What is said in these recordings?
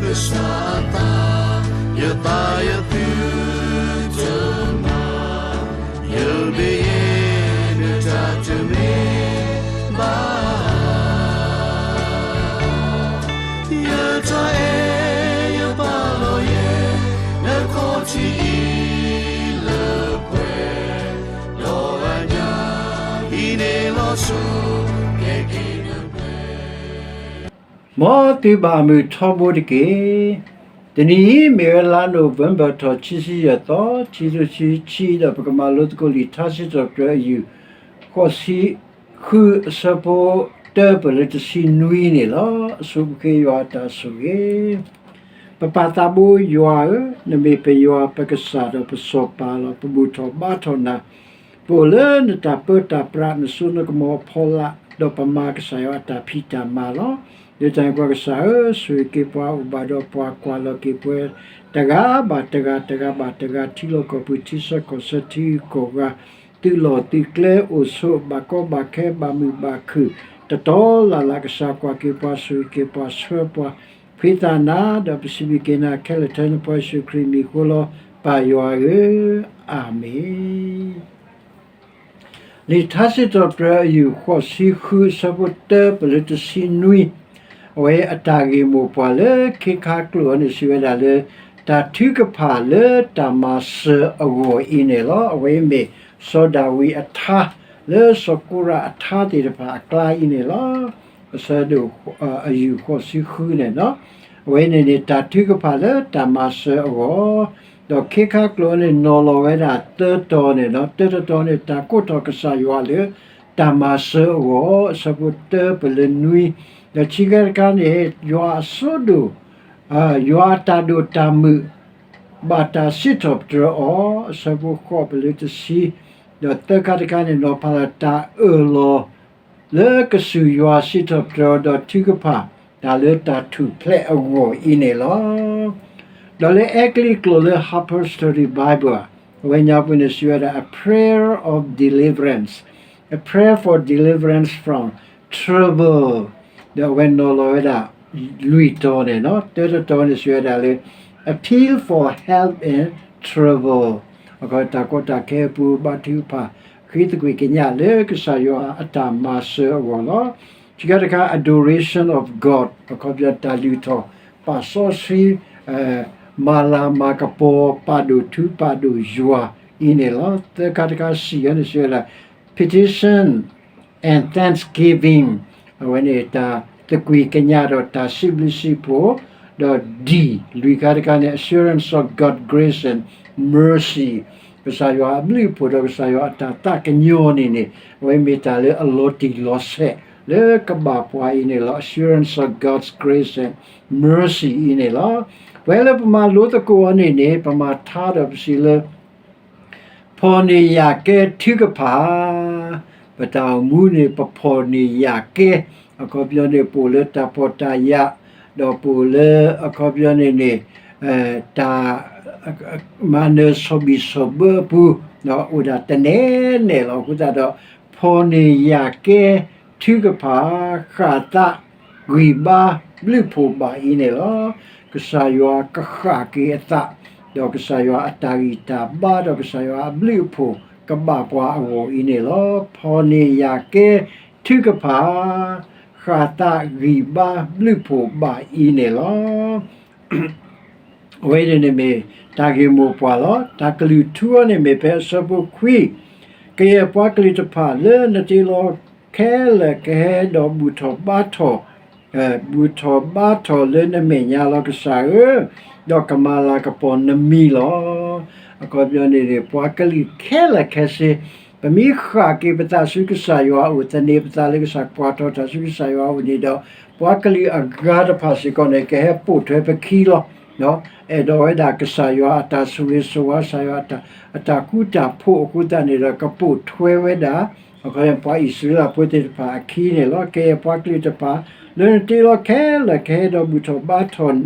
ကစၢ်အသး, ယသးယသုတမၤ, ယမ့ၢ်ယဲ နတၢ်တမ့ၢ်ဘၣ် ယတၢ်အဲၣ်ယပာ်လီၤယဲ နခီၣ်ထံးအံၤလၢပှဲၤ, ဒီးအညၣ်အံၤန့ၣ်လီၤဆီ ကဲက့ၤနပှဲၤ မ်သုဘၣ်မုာ်ထီဘိတက့ၢ်. တနံၤအံၤမ့ၢ်ဝဲလါနိၣ်ဝ့ဘၢၣ်ထီၣ်ခံဆံယဲၢ်သီ, ခံထိခံဆံခံ, ဒီးပကမၤလိသကိးလံာ်ထါစံးထီၣ်ပတြၢၤအယူၢ် ဃိးဆံဃုအဆၢဖိတၢပၢၢ်လၢတဆံနွံန့ၣ်လီၤ. အဆိပဃ့ယွၤအတၢ်ဆိၣ်ဂ့ၤ ပပၢ်သးဘိယွၤဧၢ, နမ့ၢ်ပယွၤပကစၢ် ဒီးပစီၤပၤလီၤ. ပဘူၣ်ထီၣ်ဘါထီၣ်နၤ, ပအိၣ်လၢနတၢ်ပၢတၢ်ပြး နစိနကမီၤအဖီလာ်, ဒီးပမၤကစၢ်ယွၤအတၢ်ဖံးတၢ်မၤလီၤ. လၢတၢ်န့ၣ်ပှၤကစၢ်ဧၢ, ဆိၣ်ဂ့ၤက့ၤပှၤ အိၣ်ဘၣ်ဒီးပှၤ ကွၢ်လီၤက့ၤပှၤ တဂၤဘၣ်တဂၤ, တဂၤဘၣ်တဂၤ, ထံလီၢ်ကီၢ်ပူၤ ထံဆၢကီၢ်ဆၢ ထံဂုၤကီၢ်ဂၤ, သုးလီၢ်သုးကျဲအိၣ်ဆိး ဘၣ်ကီဘၣ်ခဲ ဘၣ်မုာ်ဘၣ်ခုၣ်, တတီလၢ်လၢ် ကစၢ်ကွၢ်က့ၤပှၤ ဆိၣ်ဂ့ၤက့ၤပှၤ ဆှၢပှၤ ဖှံသးနၤ, ဒီးပစံးဘျုးက့ၤနၤခဲလၢာ် ထဲနဖိယ့ၣ်ၡူးခရံာ်မံၤအဃိလီၤ. ပၢ်ယွၤဧၢ, အၤမ့ၣ်. လံာ်ထါစံးထီၣ်ပတြၢၤအယူၢ် ဃိးဆံဃုအဆၢဖိတၢပၢၢ်လၢတဆံနွံ, အဝဲအတၢ်ဂ့ၢ်မိၢ်ပှၢ်လၢခ့ခါကျိာ်အံၤန့ၣ် စံးဝဲဒၣ်လၢ တၢ်ထုကဖၣ်လၢတၢ်မၤစၢၤအဂီၢ်အံၤန့ၣ်လီၤ. အဝဲအံၤမ့ၢ်စီၤဒၤဝံးအထါ လၢစီၤကိရးအထါသ့ၣ်တဖၣ်အကျါအံၤန့ၣ်လီၤ. အဆၢဒိၣ် အယူၢ်ဃိးဆံဃုန့ၣ်, အဝဲန့ၣ်န့ၣ် တၢ်ထုကဖၣ်လၢတၢ်မၤစၢၤအဂီၢ်, ဒီးခ့ခါကျိာ်န့ၣ် နီၤလီၤဝဲဒၣ်သၢတီၤန့ၣ်, တၢတတီၤန့ၣ် တၢ်ကိးထီၣ်ကစၢ်ယွၤလၢတၢ်မၤစၢၤအဂီၢ်, အဆၢဖိတၢပၢၢ်လၢနွံ, ဒီးခံခါတခါန့ၣ် ယွၤအစိဒိၣ် ယွၤအတၢ်ဒိၣ်တၢ်မုၢ် ဘၣ်တၢ်စံးထီၣ်ပတြၢၤအီၤ, အဆၢဖိဃိးပၢၢ်လၢတဆံ, ဒီးသၢခါတခါန့ၣ် နီၤဖးလၢတၢ်အၢၣ်လီၤ လၢကစၢ်ယွၤစံးထီၣ်ပတြၢၤဒီးထုကဖၣ် တၢ်လၢတၢ်ထူၣ်ဖျဲးအဂီၢ်အံၤန့ၣ်လီၤ. ဒီးလၢအဲကလံးကျိာ်လၢ Harper's Study Bible အဝဲညါပူၤန့ၣ် စံးဝဲဒၣ် a prayer of deliverance, a prayer for deliverance from trouble, ဒီးအဝဲနီၤလီၤဝဲဒၣ် လွံၢ်တီၤန့ၣ်, တၢတတီၤန့ၣ် စံးဝဲဒၣ်လၢ appeal for help in trouble, အခီပညီ တၢ်ကီတၢ်ခဲအပူၤ ဘၣ်ထုကဖၣ် ဃ့သကွံၢ်ကညးလၢကစၢ်ယွၤအတၢ်မၤစၢၤအဂီၢ်လီၤ. ခံခါတခါ adoration of God, အခီပညီ တၢ်လုၢ်ထီၣ်ပာ်စီဆှံ, မၤလၤမၤကပီၤ ပာ်ဒိၣ်ထူပာ်ဒိၣ်ယွၤအံၤန့ၣ်လီၤ. သၢခါတခါ စံးဝဲန့ၣ် စံးဝဲဒၣ် petition and thanksgiving, အဝဲန့ၣ်တၢ်သကွံၢ်ကညးဒီးတၢ်စံးဘျုးစံးဖှိၣ်, ဒီး D, လွံၢ်ခါတခါန့ၣ် assurance of God's grace and mercy, ကစၢ်ယွၤအဘျုးအဖှိၣ်ဒီးကစၢ်ယွၤအတၢ်သးကညီၤန့ၣ်န့ၣ် အဝဲမ့ၢ်တၢ်လၢအလီၤတံၢ်လီၤဆဲး လၢကဘၣ်ပှၤအံၤန့ၣ်လီၤ. Assurance of God's grace and mercy အံၤန့ၣ်လီၤ. ပဝဲလၢပမၤလိသကိးအီၤန့ၣ်န့ၣ် ပမၤထါဒီးပစံးလၢ ဖီၣ်န့ၢ်ယၣ်ကဲထုကဖၣ်, ပတၢ်အိၣ်မူန့ၣ် ပဖီၣ်န့ၢ်ယၣ်ကဲ, အခီပညီန့ၣ် ပအိၣ်လၢတၢ်ဖှီၣ်တၢ်ယာ်, ဒီးပအိၣ်လၢ အခီပညီန့ၣ်န့ၣ် တၢ် မၤနၢၤဆီၣ်ဘံၣ်ဆီၣ်ဘၢအပူၤ, အိၣ်ဒၣ်တနဲၣ်နဲၣ်လီၤ. အဃိသတးဒီး ဖီၣ်န့ၢ်ယၣ်ကဲထုကဖၣ်, ဃၣ်သးဂံၢ်ဘါဘျုးဖှိၣ်ဘၣ်အံၤန့ၣ်လီၤ. ကစၢ်ယွၤကဃၣ်က့ၤအသး, ဒီးကစၢ်ယွၤအတၢ်ဂံၢ်တၢ်ဘါ ဒီးကစၢ်ယွၤအဘျုးအဖှိၣ် ကဘၣ်ပှၤအဂီၢ်အံၤန့ၣ်လီၤ. ဖီၣ်န့ၢ်ယၣ်ကဲထုကဖၣ်, ဃၣ်သးဂံၢ်ဘါဘျုးဖှိၣ်ဘၣ်အံၤန့ၣ်လီၤ. အဝဲန့ၣ်န့ၣ်မ့ၢ်တၢ်ဂ့ၢ်မိၢ်ပှၢ်လီၤ. တၢ်ကလုၢ်ထူအီၤန့ၣ်မ့ၢ်ဖဲအဆၢဖိခွံ, ကယဲၢ်ပှၤကလုာ်တဖၣ်လၢနတ့လီၤခဲလၢာ်ကဟဲဒီးဘူၣ်ထီၣ်ဘါထီၣ်, ဘူၣ်ထီၣ်ဘါထီၣ်လၢနမဲာ်ညါလီၤကစၢ်ဧၢ, ဒီးကမၤလၤကပီၤနမံၤလီၤ. အခီပညီန့ၣ်န့ၣ် ပှၤကလုာ်ခဲလၢာ်ခဲဆ့ ပမ့ၢ်ဃၣ်က့ၤပသးဆူကစၢ်ယွၤအအိၣ် သန့ၤပသးလၢကစၢ် ကွၢ်ထီၣ်တၢ်ဆူကစၢ်ယွၤအအိၣ်န့ၣ်ဒီး ပှၤကလုာ်အဂၤတဖၣ်စ့ၢ်ကီးန့ၣ် ကဟဲပိာ်ထွဲပခံလီၤ. အဲၣ်ဒိးဝဲဒၣ်ကစၢ်ယွၤအတၢ်ဆိၣ်ဂ့ၤဆိၣ်ဝါ ကစၢ်ယွၤအတၢ်ကူတၢ်ဖှိၣ်အဃိသတးန့ၣ်ဒီး ကပိာ်ထွဲဝဲဒၣ် အခီပညီပှၤအံၣ်စရ့လးဖိသ့ၣ်တဖၣ်အခံန့ၣ်လီၤ. ကယဲၢ်ပှၤကလုာ်တဖၣ် လၢနတ့လီၤခဲလၢာ်ကဟဲဒီးဘူၣ်ထီၣ်ဘါထီၣ်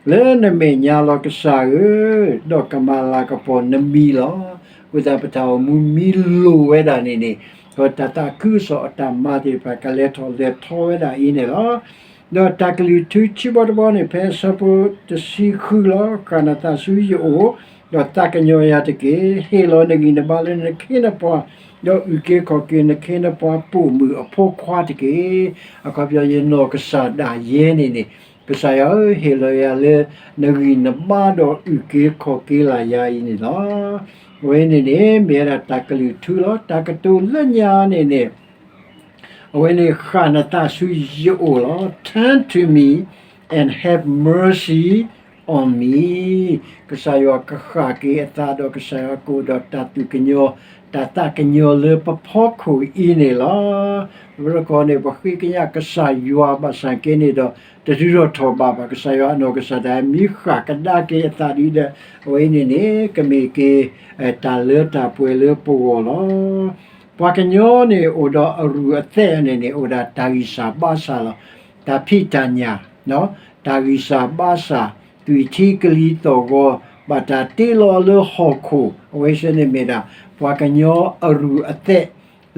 လၢနမဲာ်ညါလီၤကစၢ်ဧၢ, ဒီးကမၤလၤကပီၤနမံၤလီၤ. အဃိသတးပတၢ်အိၣ်မူမံလိာ်ဝဲဒၣ်န့ၣ်န့ၣ် ဒီးတၢ်သးခုကစီၣ်အတၢ်မၤသ့ၣ်တဖၣ် ကလဲၤထီၣ်လဲၤထီဝဲဒၣ်အံၤန့ၣ်လီၤ. ဒီးတၢ်ကလုၢ်ထူဆံဘီတဘီန့ၣ် ဖဲအဆၢဖိတဆံဃုလီၤ. ဃၣ်နသးဆူယအိၣ်, ဒီးသးကညီၤယၤတက့ၢ်. ဟ့ၣ်လီၤနဂံၢ်နဘါလၢနခ့နပှၤ, ဒီးအုၣ်က့ၤခီၣ်က့ၤနခ့နပှၤပိာ်မုၣ်အဖိခွါတက့ၢ်. အခီပညီယနီၢ်ကစၢ်ဒၣ်ယဲန့ၣ်န့ၣ်, ကစၢ်ယွၤဧၢ, ဟ့ၣ်လီၤယၤလၢနဂံၢ်နဘါဒီးအုၣ်က့ၤခီၣ်က့ၤလၢ်ယၤအံၤန့ၣ်လီၤ. အဝဲန့ၣ်န့ၣ် မ့ၢ်ဝဲဒၣ်တၢ်ကလုၢ်ထူလီၤ. တၢ်ကတိၤလၢညါန့ၣ်န့ၣ် အဝဲန့ၣ် ဃၣ်နသးဆူယအိၣ်လီၤ. Turn to me and have mercy on me. ကစၢ်ယွၤကဃၣ်က့ၤအသးဒီး ကစၢ်ယွၤကအိၣ်ဒီးတၢ်သူၣ်ကညီၤ တၢ်သးကညီၤလၢပဖီခိၣ်အံၤန့ၣ်လီၤ. တဘျီတခီန့ၣ် ပဃ့ကညးကစၢ်ယွၤဘၣ်ဆၣ်က့န့ၣ်ဒီး တဒုးထီၣ်ထီၣ်ဘးဘၣ်. ကစၢ်ယွၤအနီၢ်ကစၢ်ဒၣ် မ့ၢ်ဃၣ်ကဒါက့ၤအသးဒ်ဒီး အဝဲအံၤန့ၣ်န့ၣ် ကမ့ၢ်က့ၤ တၢ်လၢတၢ်ပှဲၤလၢပဂီၢ်လီၤ. ပှၤကညီန့ၣ်အိၣ်ဒီးအရူၢ်အသဲးန့ၣ်န့ၣ် အိၣ်ဒၣ်တၢ်ဂံၢ်စၢ်ဘါစၢ်လီၤ. တၢ်ဖံးတၢ်ညၣ်, တၢ်ဂံၢ်စၢ်ဘါစၢ်, သွံၣ်ထံကလံၤသီၣ်ဂီၤ, ဘၣ်တၢ်တ့လီၤလၢဟီၣ်ခိၣ်, အဝဲသ့ၣ်န့ၣ်မ့ၢ်ဒၣ် ပှၤကညီအရူၢ်အသဲး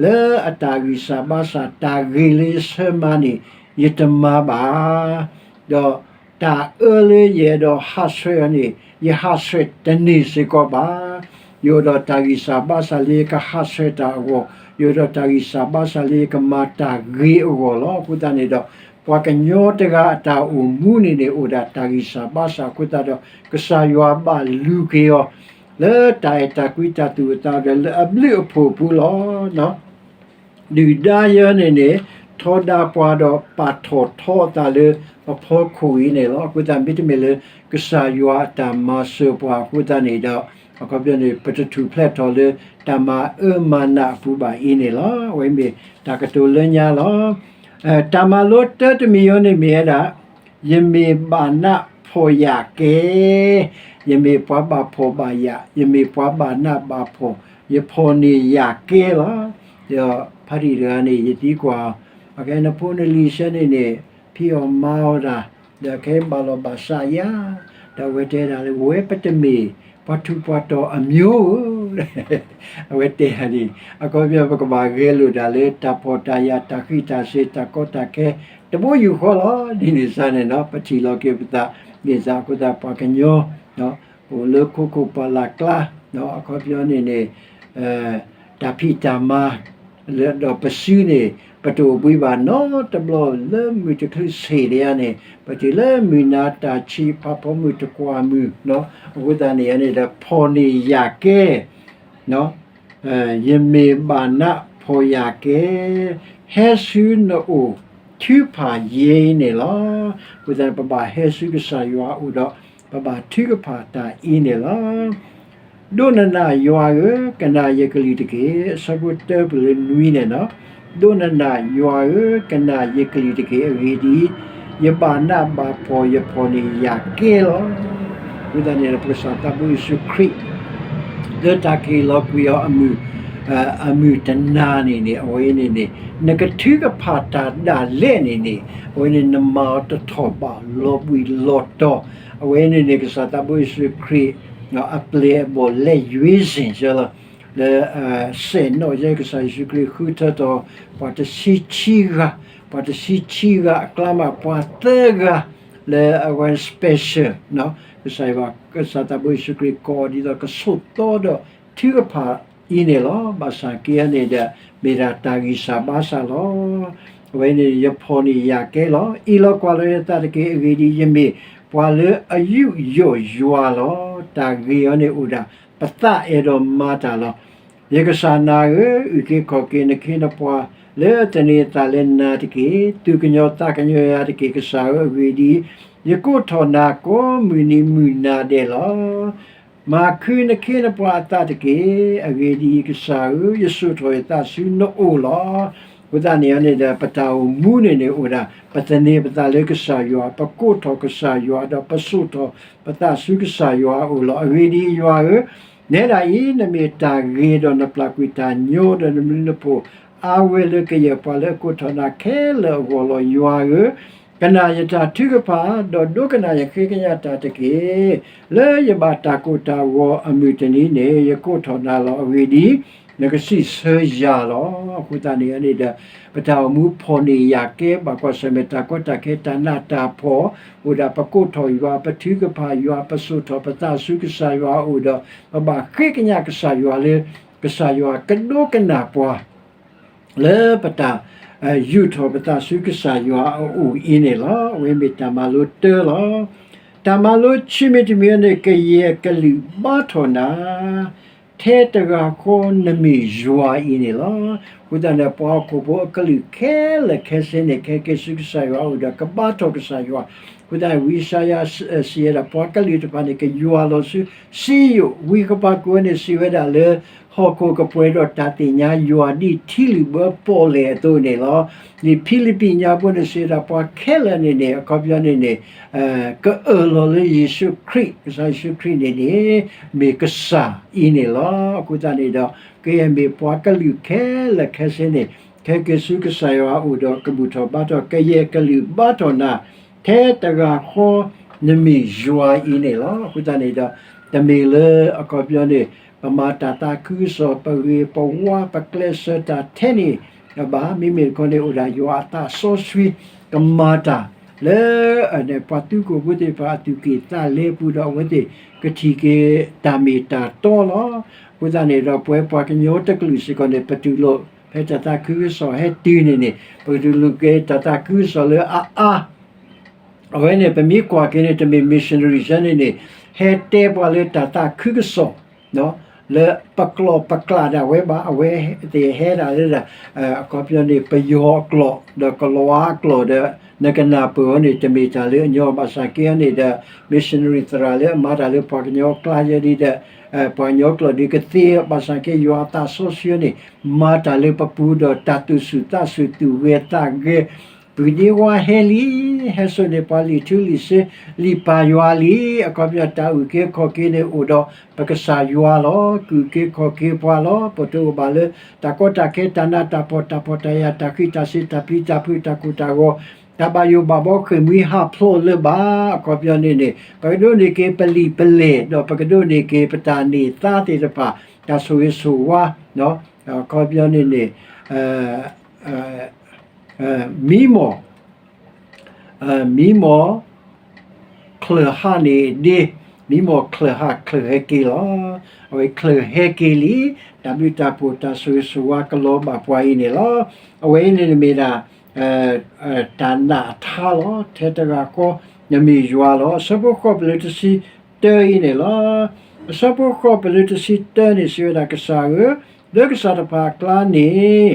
လၢအတၢ်ဂံၢ်စၢ်ဘါစၢ် တၢ်ဂ့ၤလၢယဆၢမၤန့ၣ် ယတမၤဘၣ် ဒီးတၢ်အၢလၢယအဲၣ်ဒိးဟးဆှဲးအီၤန့ၣ် ယဟးဆှဲးတန့ၢ်စ့ၢ်ကီးဘၣ်. ယအိၣ်ဒီးတၢ်ဂံၢ်စၢ်ဘါစၢ်လၢယကဟးဆှဲးတၢ်အဂီၢ်, ယအိၣ်ဒီးတၢ်ဂံၢ်စၢ်ဘါစၢ်လၢယကမၤတၢ်ဂ့ၤအဂီၢ်လီၤ. အဃိသတးန့ၣ်ဒီး ပှၤကညီတဂၤအတၢ်အိၣ်မူန့ၣ်န့ၣ် အိၣ်ဒၣ်တၢ်ဂံၢ်စၢ်ဘါစၢ်အဃိသတးဒီး ကစၢ်ယွၤဘၣ်လူၤက့ၤအီၤ လၢတၢ်အဲၣ်တၢ်ကွံတၢ်သူၣ်အုးသးအုးဒီး လၢအဘျုးအဖှိၣ်အပူၤလီၤ. ဒုၣ်ဒါယဲန့ၣ်န့ၣ် ထီဒါပှၤဒီးပာ်ထီၣ်ထီအသးလၢပဖီခိၣ်အံၤန့ၣ်လီၤ. အဃိသတးမ့တမ့ၢ်လၢ ကစၢ်ယွၤအတၢ်မၤစၢၤပှၤအဃိသတးန့ၣ်ဒီး အခီပညီန့ၣ် ပတထူၣ်ဖျဲးထီၣ်လၢတၢ်မၤအၢမၤနးအပူၤဘၣ်အံၤန့ၣ်လီၤ. အဝဲမ့ၢ်တၢ်ကတိၤလၢညါလီၤ. တၢ်မၤလိတၢတမံၤအံၤန့ၣ်မ့ၢ်ဝဲဒၣ် ယမ့ၢ်ဘၣ်နးဖှီၣ်ယာ်ကဲ, ယမ့ၢ်ပှၤဘၣ်ဖှီၣ်ဘၣ်ယာ်, ယမ့ၢ်ပှၤဘၣ်နးဘၣ်ဖှီၣ်, ယဖှီၣ်န့ၢ်ယာ်ကဲလီၤ. ဒီးဖါတံၢ်တဂၤန့ၣ် ယသံကွၢ်အီၤ, အခဲနဖိနလံၤဆၢန့ၣ်န့ၣ် ဖံးအီၣ်မၤအီၣ်တၢ်, ဒီးခဲအံၤဘၣ်လီၤဘၣ်စးယၤ, ဒီးအဝဲတဲဒၣ်လၢ ဝဲပတမ့ၢ်ပှၤထူးပှၤတီၤအမျိုးဧၢ အဝဲတဲဒၣ်န့ၣ် အခီပညီ ပကဘၣ်ဂဲၤလိာ်ဒၣ်လၢတၢ်ဖှီၣ်တၢ်ယာ် တၢ်ဃံးတၢ်စ့ၤ တၢ်ကီတၢ်ခဲ တဘိယူၢ်ဃီလီၤ. ဒ်န့ၣ်စ့ၢ်န့ၣ် ပထံၣ်လီၤက့ၤပသး ဒ်န့ၣ်စ့ၢ်အဃိသတး ပှၤကညီ အိၣ်လၢခိခိၣ်ပှၢ်လၢ်ကျါ အခီပညီန့ၣ်န့ၣ် တၢ်ဖံးတၢ်မၤ ဒီးပစုန့ၣ် ပတအိၣ်ဘှံးဘၣ်နီတဘျီလၢမုၢ်တချုးဆ့ၣ်ဒံးဧါန့ၣ် ပတုၤလၢမုၢ်နၤတၢ်ဆံး ဖးဖီမုၢ်တကွၢ်မုၢ် အဃိသတးန့ၣ်န့ၣ်ဒီး ဖှီၣ်န့ၢ်ယာ်ကဲ ယမ့ၢ်ဘၣ်နးဖှီၣ်ယာ်ကဲ, ဟဲဆူနအိၣ်ထုကဖၣ်ယဲအံၤန့ၣ်လီၤ. အဃိသတးန့ၣ် ပဘၣ်ဟဲဆူကစၢ်ယွၤအအိၣ်ဒီး ပဘၣ်ထုကဖၣ်တၢ်အံၤန့ၣ်လီၤ. ဒိးနနၢ်ယွၤဧၢ, ကနၣ်ယကလုၢ်တက့ၢ်. အဆၢဖိတၢပူၤလၢနွံန့ၣ်လီၤ. ဒိးနနၢ်ယွၤဧၢ, ကနၣ်ယကလုၢ်တက့ၢ်. အဂ့ၢ်ဒ်အံၤ, ယဘၣ်နးဘၣ်ဖှီၣ် ယဖှီၣ်န့ၢ်ယာ်ကဲလီၤ. အဃိသတးန့ၣ် ပကစၢ်သးဘိယ့ၣ်ၡူးခရံာ် လၢတၢ်ကဟ့ၣ်လီၤကွံာ်အီၤ အမုၢ်တနၤန့ၣ်န့ၣ် အဝဲန့ၣ်န့ၣ် နကထုကဖၣ်တၢ်ဒၣ်လဲာ်န့ၣ်န့ၣ် အဝဲန့ၣ်နမၤအီၤတထီၣ်ဘၣ် လီၤဘှံးလီၤတီၤ အဝဲန့ၣ်န့ၣ် ကစၢ်သးဘိယ့ၣ်ၡူးခရံာ် အပျဲၢ်အဘီၣ်လဲၤယွ့စ့ၣ်ဆၢလီၤ လၢ စဲးနီၣ်ယဲ ကစၢ်ယ့ၣ်ၡူးခရံာ်ဃုထၢထီၣ် ပှၤတဆံခံဂၤ, ပှၤတဆံခံဂၤအကျါမး ပှၤသၢဂၤ လၢအဝဲ special ကစၢ်ယွၤ ကစၢ်သးဘိယ့ၣ်ၡူးခရံာ်ကိးအီၤဒ်သိးကဆိးသီဒီးထုကဖၣ်အံၤန့ၣ်လီၤ. ဘၣ်ဆၣ်က့န့ၣ်ဒီး မ့ၢ်ဒၣ်တၢ်ဂံၢ်စၢ်ဘါစၢ်လီၤ. အဝဲန့ၣ် ယဖှီၣ်န့ၢ်ယာ်ကဲလီၤ. အ့ၣ်လိာ်ကွၢ်လိာ်ယသးတက့ၢ်. အဂ့ၢ်ဒ်အံၤ, ယမ့ၢ်ပှၤလၢအယူးယီၣ်ယွၤလီၤ. တၢ်ဂ့ၤအီၤန့ၣ်အိၣ်ဒၣ် ပသးအဲၣ်ဒိးမၤတၢ်လီၤ. ယကစၢ်နၤဧၢ, အုၣ်က့ၤခီၣ်က့ၤနခ့နပှၤ လၢအသန့ၤအသးလၢနၤတက့ၢ်. သူၣ်ကညီၤသးကညီၤယၤတက့ၢ်, ကစၢ်ဧၢ, အဂ့ၢ်ဒ်အံၤ, ယကိးထီၣ်နၤကိးမုၢ်နံၤမုၢ်နၤဒဲးလီၤ. မၤခုနခ့နပှၤအသးတက့ၢ်. အဂ့ၢ်ဒ်အံၤ, ကစၢ်ဧၢ, ယစိာ်ထီၣ်ယသးဆူနအိၣ်လီၤ. အဃိသတးန့ၣ်န့ၣ်ဒီး ပတၢ်အိၣ်မူန့ၣ်န့ၣ်အိၣ်ဒၣ် ပသန့ၤပသးလၢကစၢ်ယွၤ, ပကိးထီၣ်ကစၢ်ယွၤ, ဒီးပစိာ်ထီၣ်ပသးဆူကစၢ်ယွၤအအိၣ်လီၤ. အဂ့ၢ်ဒ်အံၤ, ယွၤဧၢ, နဲဒၣ်အံၤ နမ့ၢ်တၢ်ဂ့ၤဒီးနပျၢ်ကွံာ်တၢ်ညီ ဒီးနဘျုးနဖှိၣ်အါဝဲလၢကယဲၢ်ပှၤလၢအကိးထီၣ်နၤခဲလၢာ်အဂီၢ်လီၤ. ယွၤဧၢ, ကနၣ်ယတၢ်ထုကဖၣ်, ဒီးဒိကနၣ်ယဃ့ကညးတၢ်တက့ၢ်. လၢယဘၣ်တၢ်ကိၢ်တၢ်ဂီၤအမုၢ်တနံၤန့ၣ် ယကိးထီၣ်နၤလီၤ. အဂ့ၢ်ဒ်အံၤ, နကစံးဆၢယၤလီၤ. အဃိသတးန့ၣ်န့ၣ်ဒီး ပတၢ်အိၣ်မူဖီၣ်န့ၢ်ယၤကဲဘၣ်ကွၢ်ဆၢၣ်မဲာ်တၢ်ကီတၢ်ခဲ တၢ်နးတၢ်ဖှီၣ် အိၣ်ဒၣ် ပကိးထီၣ်ယွၤ ပထုကဖၣ်ယွၤ ပစိာ်ထီၣ်ပသးဆူကစၢ်ယွၤအအိၣ်ဒီး ပဘၣ်ဃ့ကညးကစၢ်ယွၤလၢ ကစၢ်ယွၤကဒိကနၣ်ပှၤ လၢပတၢ် ယူာ်ထီၣ်ပသးဆူကစၢ်ယွၤအအိၣ်အံၤန့ၣ်လီၤ. အဝဲမ့ၢ်တၢ်မၤလိတၢလီၤ. တၢ်မၤလိခံမံၤတမံၤန့ၣ် ကယဲၢ်ကလုာ်ဘါထီၣ်နၤ ထဲတဂၤဃီနမ့ၢ်ယွၤအံၤန့ၣ်လီၤ. အဃိသတးန့ၣ် ပှၤဟီၣ်ခိၣ်ဖိအကလုာ်ခဲလၢာ်ခဲဆ့န့ၣ် ကဟဲက့ၤဆူကစၢ်ယွၤအအိၣ်ဒီး ကဘါထီၣ်ကစၢ်ယွၤ. အဃိသတးန့ၣ် ဝံယၡါယၤ စံးဝဲဒၣ် ပှၤကလုာ်တဖၣ်န့ၣ် ကယွၤလီၤဆူစံယိၣ်, ဝံကပၤကိန့ၣ် စံးဝဲဒၣ်လၢ ဟီၣ်ခိၣ်ကပှဲၤဒီးတၢ်သ့ၣ်ညါယွၤဒ်ထံလုၢ်ဘၢပီၣ်လဲၣ်အသိးန့ၣ်လီၤ. လံာ်ဖံလံးပံးညါဖိန့ၣ် စံးဝဲဒၣ် ပှၤခဲလၢာ်န့ၣ်န့ၣ် အခီပညီန့ၣ်န့ၣ် ကအၢၣ်လီၤလၢယ့ၣ်ၡူးခရံာ်, ကစၢ်ယ့ၣ်ၡူးခရံာ်န့ၣ်န့ၣ် မ့ၢ်ကစၢ်အံၤန့ၣ်လီၤ. အဃိသတးန့ၣ်ဒီး ကယဲၢ်မ့ၢ်ပှၤကလုာ်ခဲလၢာ်ခဲဆ့န့ၣ် ကဟဲက့ၤဆူကစၢ်ယွၤအအိၣ်ဒီး ကဘူၣ်ထီၣ်ဘါထီၣ်, ကယဲၢ်ကလုာ်ဘါထီၣ်နၤ ထဲတဂၤဃီ နမ့ၢ်ယွၤအံၤန့ၣ်လီၤ. အဃိသတးန့ၣ်ဒီး တမ့ၢ်လၢအခီပညီန့ၣ် ပမၤတၢ်သးခုကစီၣ် ပဂ့ၤပဝါ ပကျဲးစၢးတၢ်ထဲန့ၣ်ဘၣ်. မ့မ့ၢ်တခီန့ၣ် အိၣ်ဒၣ်ယွၤအသးစီဆှံ ကမၤတၢ်လၢ ပှၤသုးခိၣ်ဖိသ့ၣ်တဖၣ်အသူၣ်က့ၣ်သးလဲပူၤဒီး အဝဲသ့ၣ်ကထံၣ်က့ၤတၢ်မ့ၢ်တၢ်တီလီၤ. အဃိသတးန့ၣ်ဒီး ပဝဲပှၤကညီတကလုာ်စ့ၢ်ကီးန့ၣ် ပတူၢ်လိာ် ဖဲတၢ်သးခုကစီၣ်ဟဲတုၤန့ၣ်န့ၣ် ပကတူၢ်လိာ်က့ၤတၢ်သးခုကစီၣ်လၢအအါ အဝဲန့ၣ် ပမ့ၢ်ကွၢ်က့ၤန့ၣ် တမ့ၢ် missionary စ့ၢ်န့ၣ်န့ၣ် ဟဲတဲပှၤလၢတၢ်သးခုကစီၣ် လၢပကျိာ်ပကျဲဒၣ်ဝဲဘၣ်. အဝဲသ့ၣ်ဟဲဒၣ်လၢ အခီပညီန့ၣ် ပယီၤအကျိာ် ဒီးကလၤဝါအကျိာ်ဒီး နကနၢ်ပၢၢ်အီၤန့ၣ် တမ့ၢ်တၢ်လၢအညီဘၣ်ဆၣ်က့အီၤန့ၣ်ဒီး missionary သရၣ်လၢအမၤတၢ်လၢပှၤကညီအကျါယဲဒ်ဒီး ပှၤကညီကျိာ်ဒ်ကသ့ ဘၣ်ဆၣ်က့ယွၤအသးစီဆှံန့ၣ် မၤတၢ်လၢပပူၤဒီးတၢ်သူၣ်ဆူၣ်သးဆူၣ် သူၣ်ဂဲၤသးဂဲၤ ပုၢ်ဒ့ဝါဟဲလံ, ဟဲစိာ်န့ၢ်ပှၤလံာ်ထူလံာ်စ့ လံာ်ပၢ်ယွၤလံ. အခီပညီတၢ်အုၣ်က့ၤခီၣ်က့ၤန့ၣ်အိၣ်ဒီးပကစၢ်ယွၤလီၤ. ကအုၣ်က့ၤခီၣ်က့ၤပှၤလီၤ. ပတအိၣ်ဘၣ်လၢတၢ်ကီတၢ်ခဲ တၢ်နးတၢ်ဖှီၣ် တၢ်ဖှီၣ်တၢ်ယာ် တၢ်ဃံးတၢ်စ့ၤ တၢ်ပျံၤတၢ်ဖုး တၢ်ကိၢ်တၢ်ဂီၤ တၢ်ဘၣ်ယိၣ်ဘၣ်ဘီ ဃ့ၢ်မှံဟးဖျိးလၢၤဘၣ်. အခီပညီန့ၣ်န့ၣ် ပကဒိးန့ၢ်က့ၤပလံာ်ပလဲၢ် ဒီးပကဒိးန့ၢ်က့ၤပတၢ်န့ၢ်သါသ့ၣ်တဖၣ် တၢ်ဆိၣ်ဂ့ၤဆိၣ်ဝါ အခီပညီန့ၣ်န့ၣ် မံမီၢ် မံမီၢ် ချၢၣ်ဟးန့ၣ်ဒ့, မံမီၢ်ချၢၣ်ဟးချၢၣ်ဟဲက့ၤလီၤ. အဝဲချၢၣ်ဟဲက့ၤလံ, တၢ်ဘျုးတၢ်ဖှိၣ်တၢ်ဆိၣ်ဂ့ၤဆိၣ်ဝါကလီၤဘၣ်ပှၤအံၤန့ၣ်လီၤ. အဝဲအံၤန့ၣ်မ့ၢ်ဒၣ် တၢ်နာ်အထါလီၤ. ထဲတဂၤဃီ နမ့ၢ်ယွၤလီၤ. အဆၢဖိဃိးပလၢတဆံတၢအံၤန့ၣ်လီၤ. အဆၢဖိဃိးပလၢတဆံတၢန့ၣ် စံးဝဲဒၣ် ကစၢ်ဧၢ, လၢကစၢ်တဖၣ်အကျါန့ၣ်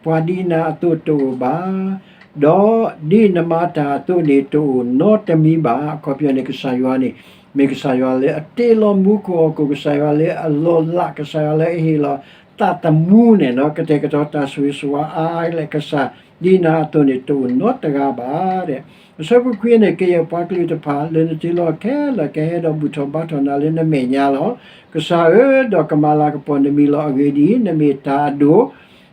ပှၤဒ်နၤအသိးတအိၣ်ဘၣ်, ဒီးဒ်နမၤတၢ်အသိးန့ၣ် တအိၣ်နီတမံၤဘၣ်. အခီပညီန့ၣ် ကစၢ်ယွၤန့ၣ် မ့ၢ်ကစၢ်ယွၤလၢအတ့လီၤမူခိၣ်ဟီၣ်ခိၣ်, ကစၢ်ယွၤလၢအလီၤလး, ကစၢ်ယွၤလၢအဟ့ၣ်လီၤသးသမူန့ၣ်နီၤ, ကတဲာ်ကတီၤတၢ်ဆိၣ်ဂ့ၤဆိၣ်ဝါအါအါလဲၣ်, ကစၢ်ဒ်နၤအသိးန့ၣ် တအိၣ်နီတဂၤဘၣ်. အဆၢဖိခွံန့ၣ် ကယဲၢ်ပှၤကလုာ်တဖၣ်လၢနတ့လီၤခဲလၢာ် ကဟဲဒီးဘူၣ်ထီၣ်ဘါထီၣ်နၤလၢနမဲာ်ညါလီၤ. ကစၢ်ဧၢ, ဒီးကမၤလၤကပီၤနမံၤလီၤအဂ့ၢ်ဒ်အံၤ, နမ့ၢ်တၢ်အဒိၣ်,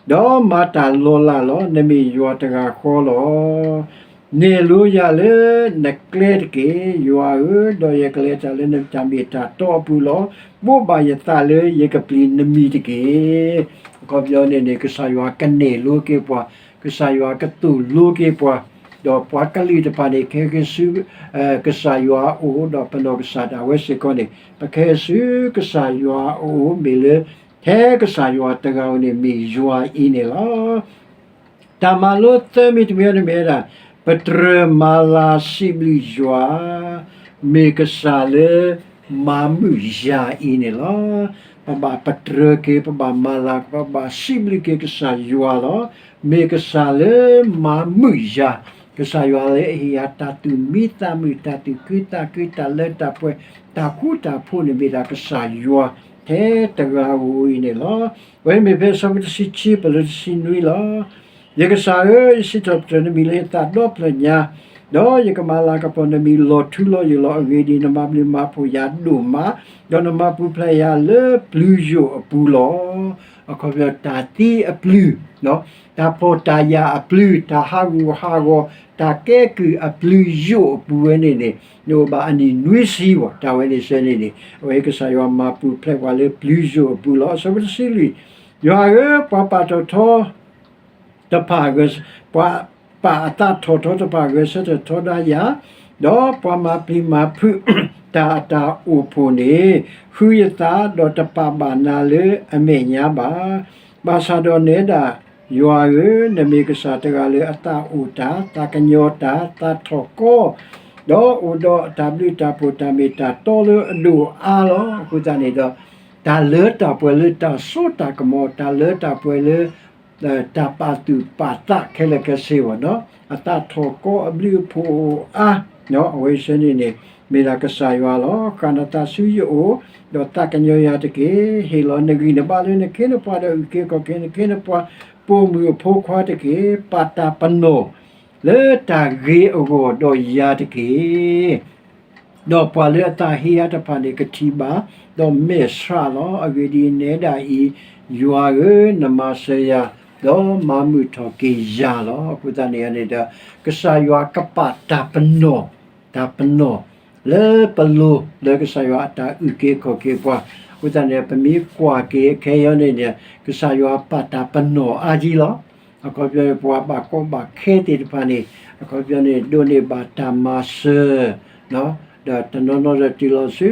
ဒီးမၤတၢ်လီၤလးလီၤ. နမ့ၢ်ယွၤတဂၤဃီလီၤ. နဲၣ်လိယၤလၢနကျဲတက့ၢ်, ယွၤဧၢ, ဒီးယကလဲၤတၢ်လၢနတၢ်မ့ၢ်တၢ်တီအပူၤလီၤ. ဘိးဘၣ်ယသးလၢယကပျံၤနမံၤတက့ၢ်. အခီပညီန့ၣ်န့ၣ် ကစၢ်ယွၤကနဲၣ်လိက့ၤပှၤ, ကစၢ်ယွၤကသိၣ်လိက့ၤပှၤ, ဒီးပှၤကလုာ်တဖၣ်န့ၣ် ကဟဲက့ၤဆူ ကစၢ်ယွၤအအိၣ်, ဒီးပနီၢ်ကစၢ်ဒၣ်ဝဲစ့ၢ်ကီးန့ၣ် ပကဟဲဆူကစၢ်ယွၤအအိၣ် မ့ၢ်လၢ ထဲကစၢ်ယွၤတဂၤဧိၤန့ၣ် မ့ၢ်ယွၤအံၤန့ၣ်လီၤ. တၢ်မၤလိသၢမံၤတမံၤန့ၣ်မ့ၢ်ဝဲဒၣ် ပတြၢၤမၤလၤစံးဘျုးယွၤ မ့ၢ်ကစၢ်လၢမၤမုာ်ယၤအံၤန့ၣ်လီၤ. ပဘၣ်ပတြၢၤက့ၤ, ပဘၣ်မၤလၤ, ပဘၣ်စံးဘျုးက့ၤကစၢ်ယွၤလီၤ. မ့ၢ်ကစၢ်လၢမၤမုာ်ယၤ, ကစၢ်ယွၤလၢအဟ့ၣ်ယၤတၢ်သူၣ်မံသးမုာ်, တၢ်သူၣ်ခုသးခု, တၢ်လၢတၢ်ပှဲၤ, တၢ်ဃူတၢ်ဖိးန့ၣ်မ့ၢ်ဒၣ်ကစၢ်ယွၤထဲတဂၤဧိၤအံၤန့ၣ်လီၤ. အဝဲမ့ၢ်ဖဲအဆၢဖိတဆံခံ ပလၢတဆံနွံလီၤ. ယကစၢ်ဧၢ, ယစံးထီၣ်ပတြၢၤနမံၤလၢယသးဒီဖျၢၣ်ညါ, ဒီးယကမၤလၤကပီၤနမံၤလီၤထူလီၤယိာ်လီၤ. အဂ့ၢ်ဒ်အံၤ, နမၤဘျုးမၤဖှိၣ်ယၤဒိၣ်မး, ဒီးနမၤပူၤဖျဲးယၤလၢပျုၤယိာ်အပူၤလီၤ. အခီပညီ တၢ်သံအပျုၤ, တၢ်ဖှီၣ်တၢ်ယာ်အပျုၤ, တၢ်ဟးဂူာ်ဟးဂီၤ, တၢ်ကဲကုၢ်အပျုၤယိာ်အပူၤဝဲန့ၣ်န့ၣ် နအိၣ်ဘၣ်အနံၣ်နွံဆံဘၣ်. တၢ်ဝဲန့ၣ်စ့ၢ်န့ၣ်န့ၣ် အဝဲကစၢ်ယွၤမၤပူၤဖျဲးပှၤလၢပျုၤယိာ်အပူၤလီၤ. အဆၢဖိတဆံလွံၢ် ယွၤဧၢ, ပှၤပာ်ထီၣ်ထီတဖၣ်, ပှၤပာ်အသးထီၣ်ထီတဖၣ် ဂဲၤဆၢထၢၣ်ထီဒါယၤ, ဒီးပှၤမၤပျံၤမၤဖုးတၢ်အတၢ်အိၣ်ဖှိၣ်န့ၣ် ဃုယသး, ဒီးတပာ်ဘၣ်နၤလၢအမဲာ်ညါဘၣ်. ဘၣ်ဆၣ်ဒီးနဲဒၣ်, ယွၤဧၢ, နမ့ၢ်ကစၢ်တဂၤလၢအသးအိၣ်တၢ်, သးကညီၤတၢ်, သးထီၣ်ကီ, ဒီးအိၣ်ဒီးတၢ်ဘျုးတၢ်ဖှိၣ်တၢ်မ့ၢ်တၢ်တီလၢအဒိၣ်အါလီၤ. အဃိသတးန့ၣ်ဒီး, တၢ်လၢတၢ်ပှဲၤလၢတၢ်စိတၢ်ကမီၤ, တၢ်လၢတၢ်ပှဲၤလၢ တၢ်ပာ်သူၣ်ပာ်သးခဲလၢာ်ခဲဆ့ဘၣ်နီၤ, အသးထီၣ်ကီအဘျုးအဖှိၣ်အိၣ်အါ, အဝဲဆၢန့ၣ်န့ၣ် မ့ၢ်ဒၣ်ကစၢ်ယွၤလီၤ. ဃၣ်နသးဆူယအိၣ်, ဒီးသးကညီၤယၤတက့ၢ်. ဟ့ၣ်လီၤနဂံၢ်နဘါလၢနခ့နပှၤဒီးအုၣ်က့ၤခီၣ်က့ၤနခ့နပှၤ, ပိာ်မုၣ်အဖိခွါတက့ၢ်. ပာ်တၢ်ပနီၣ်လၢတၢ်ဂ့ၤအဂီၢ်ဒီးယၤတက့ၢ်. ဒီးပှၤလၢအသးဟ့အါတဖၣ်န့ၣ်ကထံၣ်ဘၣ်, ဒီးမဲာ်ဆှးလီၤ. အဂ့ၢ်ဒ်အံၤ, နဲဒၣ်အံၤ, ယွၤဧၢ, နမၤစၢၤယၤ, ဒီးမၤမုာ်ထီၣ်က့ၤယၤလီၤ. အဃိသတးန့ၣ်န့ၣ်ဒီး, ကစၢ်ယွၤကပာ်တၢ်ပနီၣ်, တၢ်ပနီၣ်လၢပလိၤလၢကစၢ်ယွၤအတၢ်အုၣ်က့ၤခီၣ်က့ၤပှၤ, အဃိသတးန့ၣ် ပမ့ၢ်ကွၢ်က့ၤခဲအံၤန့ၣ်န့ၣ်, ကစၢ်ယွၤပာ်တၢ်ပနီၣ်အါကံလီၤ. အခီပညီန့ၣ် ပှၤဘၣ်ကီဘၣ်ခဲသ့ၣ်တဖၣ်န့ၣ်, အခီပညီန့ၣ် ဒိးန့ၢ်ဘၣ်တၢ်မၤစၢၤ, ဒီးတနီၤနီၤဒီးတုၤလီၤဆူ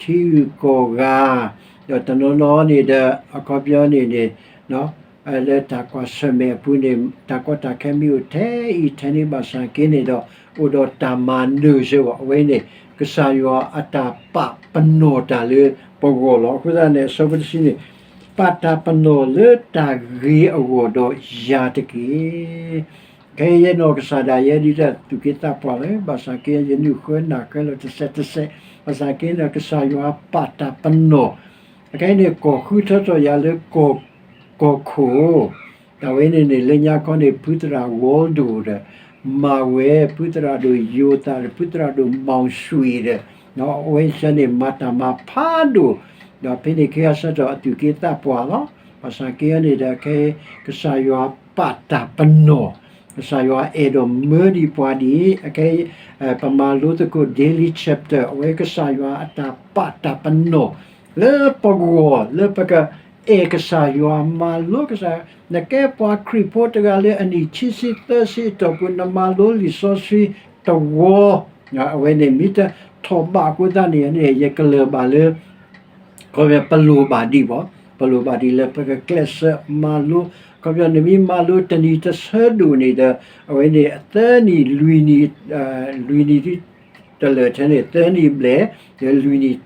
ထံဂုၤကီၢ်ဂၤ, ဒီးတနီၤနီၤန့ၣ်ဒီး အခီပညီန့ၣ်န့ၣ်, လၢတၢ်ကွၢ်ဆၢၣ်မဲာ်အပူၤန့ၣ် တၢ်ကီတၢ်ခဲမ့ၢ်အိၣ်ထဲအံၤထဲန့ၣ်ဘၣ်ဆၣ်က့န့ၣ်ဒီး အိၣ်ဒီးတၢ်မၤနၢၤစ့ၢ်ကီး အဝဲန့ၣ် ကစၢ်ယွၤအတၢ်ပာ်ပနီၣ်တၢ်လၢပဂီၢ်လီၤ. အဃိသတးန့ၣ် အဆၢဖိတဆံန့ၣ်, ပာ်တၢ်ပနီၣ်လၢတၢ်ဂ့ၤအဂီၢ်ဒီးယၤတက့ၢ်. ခဲအံၤယဲနီၢ်ကစၢ်ဒၣ်ယဲဒ်တၢ်သူၣ်က့သးပှၢ်လၢ ဘၣ်ဆၣ်က့ယနုၢ်ဃၢနၢ်ဃၢလီၤတစဲးတစဲး, ဘၣ်ဆၣ်က့န့ၣ် ကစၢ်ယွၤပာ်တၢ်ပနီၣ်, အခဲအံၤန့ၣ် ကီၢ်ဃုထၢထီၣ်ယၤလၢ ကီၢ်ခိၣ်, တၢ်ဝဲန့ၣ်န့ၣ် လၢညါခီန့ၣ် ဖုသရၣ်ဝီဒိၣ်ဒီး မၤဝဲ, ဖုသရၣ်ဒိၣ်ယိၤသးဒီး ဖုသရၣ်ဒိၣ် မီၣ်စွံၣ်ဒီး အဝဲဆၢန့ၣ် မၤတၢ်မၤဖးဒိၣ်, ဒီးဖဲန့ၣ်ခဲအံၤဆၢထီၣ်အသူၣ်က့သးပှၢ်လီၤ. ဘၣ်ဆၣ်က့န့ၣ်ဒီး ခဲ ကစၢ်ယွၤပာ်တၢ်ပနီၣ်, ကစၢ်ယွၤအဲၣ်ဒိးမၢဒံးပှၤဒ်အံၤ, အခဲ ပမၤလိသကိး Daily Chapter အဝဲကစၢ်ယွၤအတၢ်ပာ်တၢ်ပနီၣ် လၢပဂီၢ် လၢပကအဲၣ်ကစၢ်ယွၤ မၤလိကစၢ်, နကဲပှၤခရံာ်ဖိတဂၤလၢအနံၣ်ခံဆံသၢဆံအတီၢ်ပူၤ နမၤလိလံာ်စီဆှံတဝီ, အဝဲန့ၣ်မ့ၢ်တထီၣ်ဘးအဃိသတးန့ၣ်န့ၣ် ယကလၢၤဘၣ်လၢ ခီပညီ ပလိၣ်ဘၣ်ဒံးဘၣ်, ပလိၣ်ဘၣ်ဒံးလၢပကကျဲးစၢးမၤလိ, ခီပညီနမ့ၢ်မၤလိတနံၤတဆၢဒိၣ်န့ၣ်ဒီး အဝဲန့ၣ် သၢနံၣ်လွံၢ်နံၣ်, လွံၢ်နံၣ် တလၢာ်ထဲန့ၣ် သၢနံၣ်ဘျဲၣ်, လွံၢ်နံၣ်,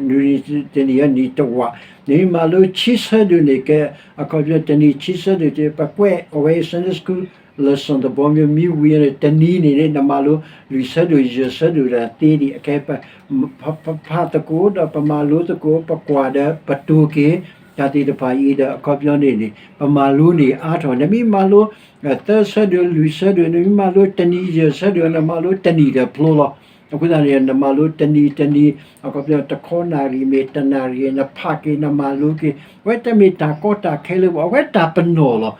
လွံၢ်နံၣ်တနံၣ်အနံၣ်တဝာ်, နမ့ၢ်မၤလိဆံဆၢဒိၣ်န့ၣ်ကဲ, အခီပညီတနံၤဆံဆၢဒိၣ် ပကွဲးအဝဲ Sunday school lesson သဘီမ့ၢ်ဝံၤန့ၣ် တနံၤန့ၣ်န့ၣ် နမၤလိလွံၢ်ဆၢဒိၣ်ယဲၢ်ဆၢဒိၣ်ဒီး သ့ဒံးအခဲ ပဖးသကိးဒီးပမၤလိသကိး ပကွၢ်ဒီးပတိၤက့ၤ တၢ်သ့ၣ်တဖၣ်အံၤဒီး အခီပညီန့ၣ်န့ၣ် ပမၤလိန့ၣ်အါထီၣ် နမ့ၢ်မၤလိ သၢဆၢဒိၣ်လွံၢ်ဆၢဒိၣ် နမ့ၢ်မၤလိတနံၤယဲၢ်ဆၢဒိၣ် နမၤလိတနံၤဒီးဖျိလီၤ. အဃိသတးန့ၣ် နမၤလိတနံၤတနံၤ အခီပညီတခီနၣ်ရံၣ်မ့ၢ်တနၣ်ရံၣ် နဖးက့ၤနမၤလိက့ၤ အဝဲတမ့ၢ်တၢ်ကီတၢ်ခဲလၢပဂီၢ် အဝဲတၢ်ပနီၣ်လီၤ.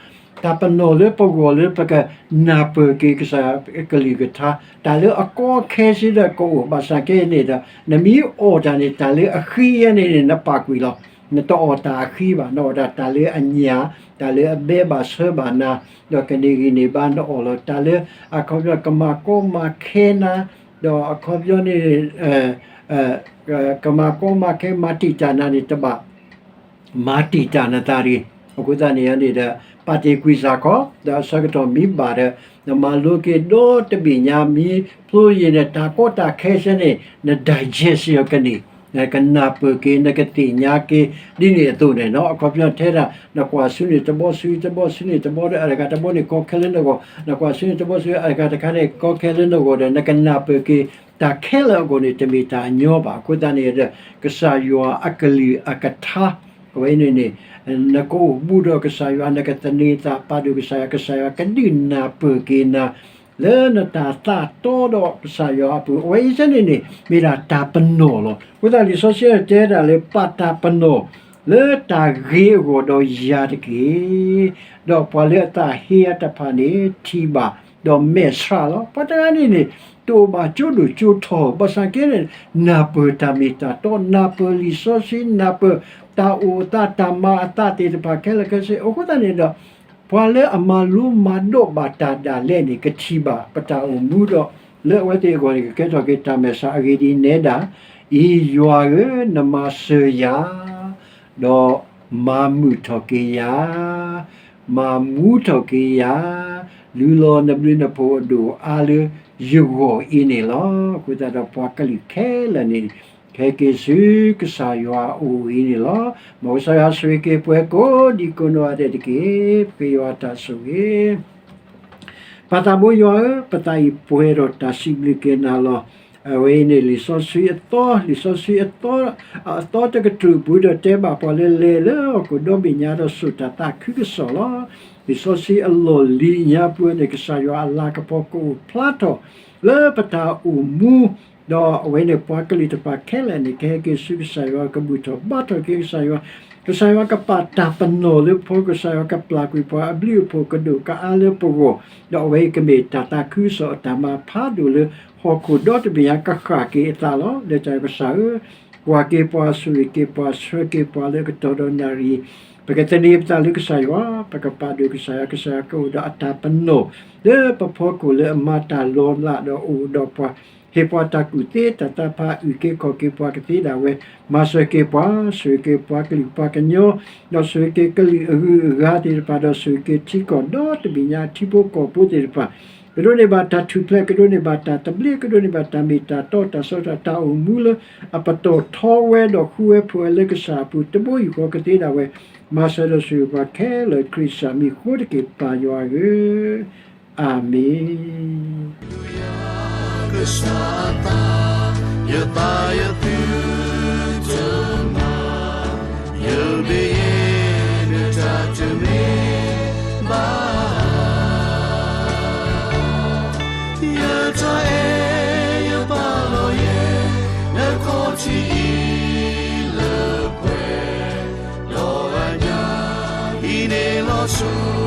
တၢ်ပနီၣ်လၢပဂီၢ်လၢပကနၢ်ပၢၢ်က့ၤကစၢ်ကလုၢ်ကထါ တၢ်လၢအကီအခဲစ့ၢ်ဒီးကအိၣ် ဘၣ်ဆၣ်ကဲန့ၣ်ဒီး နမ့ၢ်အီၣ်တၢ်န့ၣ် တၢ်လၢအဃံယဲန့ၣ်န့ၣ် နပာ်ကွံာ်လီၤ. နတအီၣ်တၢ်အဃံဘၣ်, နအီၣ်ဒၣ်တၢ်လၢအညၣ်, တၢ်လၢအဘဲဘၣ်ဆၢဘၣ်နၤ, ဒီးကန့ၢ်ဂံၢ်န့ၢ်ဘါနအီၣ်လီၤ. တၢ်လၢအခီပညီကမၤကီမၤခဲနၤ, ဒီးအခီပညီန့ၣ် ကမၤကီမၤခဲမၤတံာ်တာ်နၤန့ၣ် တဘၣ် မၤတံာ်တာ်နသးတဂ့ၤ. အဃိသတးန့ၣ်န့ၣ်ဒီး ပာ်တ့ၢ်ကွံာ်စ့ၢ်ကီး ဒီးအဆၢကတီၢ်မ့ၢ်ဘၣ်ဒီး နမၤလိက့ၤဒီတဘ့ၣ်ညါ မ့ၢ်ဖျိယံၤန့ၣ် တၢ်ကီတၢ်ခဲစ့ၢ်န့ၣ် န digest စ့ၢ်ကီးကန့ၢ်, နကနၢ်ပၢၢ်က့ၤ နကသ့ၣ်ညါက့ၤ ဒ်န့ၣ်အသိးန့ၣ်နီၤ. အခီပညီထဲဒၣ် နကွၢ်ဆူန့ၣ်တဘီဆူ တဘီဆူန့ၣ်တဘီဒီး အတဂၤတဘီန့ၣ်ကီခဲလၢနဂီၢ်, နကွၢ်ဆူန့ၣ်တဘီဆူ အတဂၤတခါန့ၣ်ကီခဲလၢနဂီၢ်ဒီး နကနၢ်ပၢၢ်က့ၤ တၢ်ခဲလၢာ်အဂီၢ်န့ၣ် တမ့ၢ်တၢ်အညီဘၣ်. အဃိသတးန့ၣ်ဒီး ကစၢ်ယွၤအကလုၢ်အကထါ အဝဲန့ၣ်န့ၣ် နကအိၣ်ဘူးဒီးကစၢ်ယွၤ နကသန့ၤသးပာ်ဒိၣ်ကစၢ်ယွၤ ကစၢ်ယွၤကဒုးနၢ်ပၢၢ်က့ၤနၤ လၢနတၢ်သးတီဒီးကစၢ်ယွၤအပူၤ အဝဲအံၤစ့ၢ်န့ၣ်န့ၣ် မ့ၢ်ဒၣ်တၢ်ပနီၣ်လီၤ. အဃိသတးလံာ်စီဆှံတဲဒၣ်လၢ ပာ်တၢ်ပနီၣ်လၢတၢ်ဂ့ၤအဂီၢ်ဒီးယၤတက့ၢ်. ဒီးပှၤလၢအသးဟ့အါတဖၣ်န့ၣ် ထံၣ်ဘၣ် ဒီးမဲာ်ဆှးလီၤ. ပှၤတဂၤန့ၣ်န့ၣ် တအိၣ်ဘၣ်ကၠိဒိၣ်ကၠိထီ, ဘၣ်ဆၣ်က့န့ၣ် နၢ်ပၢၢ်တၢ်မ့ၢ်တၢ်တီ, နၢ်ပၢၢ်လံာ်စီဆှံ, နၢ်ပၢၢ်တၢ်အိၣ်အသးတၢ်မၤအသးသ့ၣ်တဖၣ်ခဲလၢာ်ခဲဆ့. အဃိသတးန့ၣ်ဒီး ပှၤလၢအမၤလိမၤဒိးဘၣ်တၢ်ဒၣ်လဲာ်န့ၣ် ကထံၣ်ဘၣ်ပတၢ်အိၣ်မူဒီး လၢအဝဲသ့ၣ်အဂီၢ်န့ၣ် ကကဲထီၣ်က့ၤတၢ်မဲာ်ဆှးအဂ့ၢ်ဒ်အံၤ နဲဒၣ်အံၤ, ယွၤဧၢ, နမၤစၢၤယၤ ဒီးမၤမုာ်ထီၣ်က့ၤယၤ, မၤမူထီၣ်က့ၤယၤ, လူလီၤနဘျုးနဖှိၣ်အဒိၣ်အါလၢယဂီၢ်အံၤန့ၣ်လီၤ. အဃိသတးဒီးပှၤကလုာ်ခဲလၢာ်န့ၣ် ဟဲက့ၤဆူကစၢ်ယွၤအအိၣ်အံၤန့ၣ်လီၤ. မ်ကစၢ်ယွၤဆိၣ်ဂ့ၤက့ၤပှၤကိးဒံကိးနီၢ်ဂၤဒဲးတက့ၢ်. ပဃ့ယွၤတၢ်ဆိၣ်ဂ့ၤ ပၢ်သးဘိယွၤဧၢ, ပသးအံၤပှဲၤဒီးတၢ်စံးဘျုးက့ၤနၤလီၤ. အဝဲအံၤန့ၣ် လံာ်စီဆှံအသီ, လံာ်စီဆှံအသီ, အသီတကတြူၢ်အပူၤဒီးတဲဘၣ်ပှၤလၢလဲၤလၢဟီၣ်ခိၣ်ဒီဘ့ၣ်ညါဒီးစိာ်တၢ်သးခုကစီၣ်လီၤ. လံာ်စီဆှံအလီၢ်လံၤညါပူၤန့ၣ် ကစၢ်ယွၤအလၤကပီၤကအိၣ်ဖျါထီၣ်လၢပတၢ်အိၣ်မူ ဒီးအဝဲန့ၣ်ပှၤကလုာ်တဖၣ်ခဲလၢာ်န့ၣ် ကဟဲက့ၤဆူကစၢ်ယွၤ ကဘူၣ်ထီၣ်ဘါထီၣ်က့ၤကစၢ်ယွၤ, ကစၢ်ယွၤကပာ်တၢ်ပနီၣ်လၢပဖီခိၣ်, ကစၢ်ယွၤကပျၢ်ကွံာ်ပှၤအဘျုးအဖှိၣ်ကဒိၣ်ကအါလၢပဂီၢ်, ဒီးအဝဲအံၤကမ့ၢ်တၢ်သးခုကစီၣ်အတၢ်မၤဖးဒိၣ်လၢဟီၣ်ခိၣ်ဒီတဘ့ၣ်ညါကဃၣ်က့ၤအသးလီၤ. လၢတၢ်ကစၢ်ဧၢ, ကွၢ်က့ၤပှၤ ဆိၣ်ဂ့ၤက့ၤပှၤ ဆှၢက့ၤပှၤလၢအကတီၢ်ဒီးနၣ်ရံၣ်, ပကသန့ၤပသးလၢကစၢ်ယွၤ, ပကပာ်ဒိၣ်ကစၢ်ယွၤ, ကစၢ်ယွၤကအိၣ်ဒီးအတၢ်ပနီၣ် လၢပဖီခိၣ်လၢအမၤတၢ်လီၤလးဒီးအိၣ်ဒီးပှၤ, ဟ့ၣ်ပှၤတၢ်ကူၣ်သ့တၢ်သးဖး အုၣ်က့ၤခီၣ်က့ၤပှၤကသ့ဒၣ်ဝဲ, မၤစၢၤက့ၤပှၤ, ဆိၣ်ဂ့ၤက့ၤပှၤကလုာ်ပှၤကညီ, ဒီးဆိၣ်ဂ့ၤက့ၤကလုာ်အဂုၤအဂၤသ့ၣ်တဖၣ်, ဒီးဆိၣ်ဂ့ၤက့ၤထံကီၢ်ဒီတဘ့ၣ်ညါထံဖိကီၢ်ဖိသ့ၣ်တဖၣ်, ကဒိးန့ၢ်ဘၣ်တၢ်ထူၣ်ဖျဲး, ကဒိးန့ၢ်ဘၣ်တၢ်သဘျ့, ကဒိးန့ၢ်ဘၣ်တၢ်မ့ၢ်တၢ်တီတၢ်စီတၢ် တၢ်အိၣ်မူလၢအပတီၢ်ထီဝဲဒီးဃုဝဲဖိးဝဲလၢကစၢ်အပူၤ တဘိယူၢ်ဃီကသ့ဒၣ်ဝဲ, မၤစၢၤဒီးဆိၣ်ဂ့ၤပှၤခဲလၢာ် ခရံာ်ကစၢ်မံၤအဃိတက့ၢ် ပၢ်ယွၤဧၢ, အၤမ့ၣ်. ကစၢ်အသး, ယသးယသုတမၤ, ယမ့ၢ်ယဲ နတၢ်တမ့ၢ်ဘၣ်, ယတၢ်အဲၣ်ယပာ်လီၤယဲ နခီၣ်ထံးအံၤလၢပှဲၤဒီးအညါ, အံၤန့ၣ်လီၤဆိ